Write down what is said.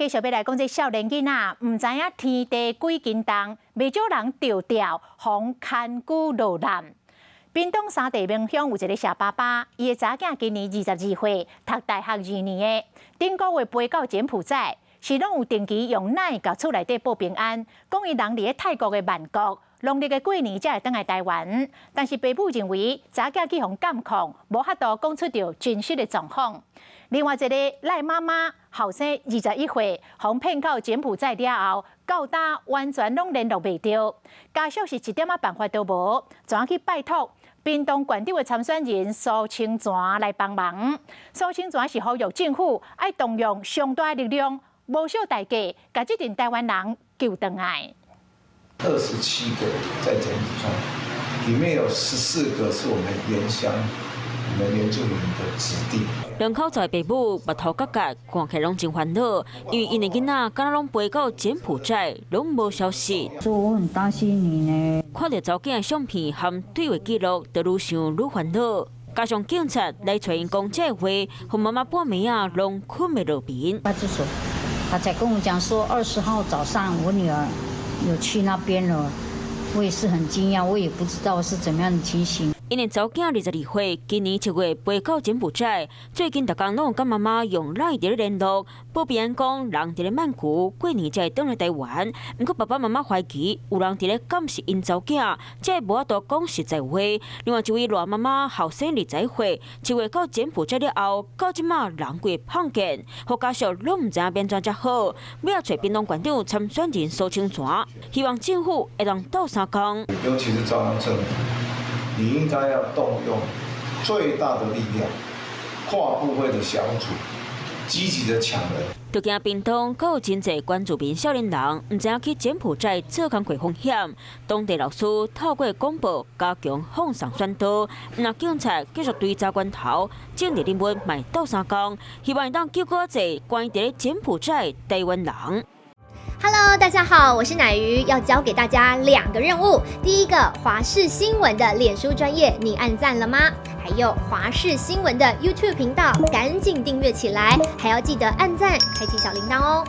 續欲來講這少年囡仔，毋知影天地幾斤重，袂少人著吊，予牽龜落難。屏東三地明鄉有一個謝爸爸，伊的查囝今年22歲，讀大學二年的，頂個月飛到柬埔寨，是攏有定期用 LINE 共厝內底報平安，講伊人佇咧泰國的曼谷，農曆的過年才會轉來台灣。但是爸母認為查囝去予監控，無法度講出著真實的狀況。另外一個賴媽媽，後生21歲，予騙到柬埔寨了後，到今完全攏聯絡袂著，家屬是一點仔辦法都無，怎去拜託屏東縣長的參選人蘇清泉來幫忙。蘇清泉是呼籲政府愛動用上大的力量，無惜代價，共這陣台灣人救轉來。27個在柬埔寨，裡面有14個是我們原鄉。我們原住民的子弟。兩口子爸母目頭結結，看起來攏真煩惱，因為𪜶的囡仔敢若攏飛到柬埔寨，攏無消息。所以我很擔心你呢。看著查某囝的相片和對話記錄，就愈想愈煩惱。加上警察來揣𪜶講這話，予媽媽半暝仔攏睏袂落眠。派出所，他才跟我講說，20號早上我女兒有去那邊了，我也是很驚訝，我也不知道是怎麼樣的情形。𪜶的查某囝22歲，今年7月飛到柬埔寨，最近逐工攏有佮媽媽用 LINE 佇咧聯絡，報平安講人佇咧曼谷，過年才會轉來台灣。毋過爸爸媽媽懷疑有人佇咧監視𪜶查某囝，才會無法度講實在話。另外一位賴媽媽後生20歲，7月到柬埔寨了後，到這馬人規個無見，予家屬攏毋知影欲按怎才好。欲來揣屏東縣長參選人蘇清泉，希望政府會當鬥相共。尤其是中央政府，你應該要動用最大的力量，跨部會的小組，積極的搶人。就驚屏東閣有真濟原住民少年人，毋知影去柬埔寨做工課風險。當地老師透過廣播加強放送宣導，若警察繼續追查源頭，政治人物嘛鬥相共，希望會當救閣較濟關佇咧柬埔寨台灣人。 Hello，大家好，我是乃瑜，要交給大家兩個任務。第一個，華視新聞的臉書專頁，你按讚了嗎？還有華視新聞的 YouTube 頻道，趕緊訂閱起來，還要記得按讚，開啟小鈴鐺哦。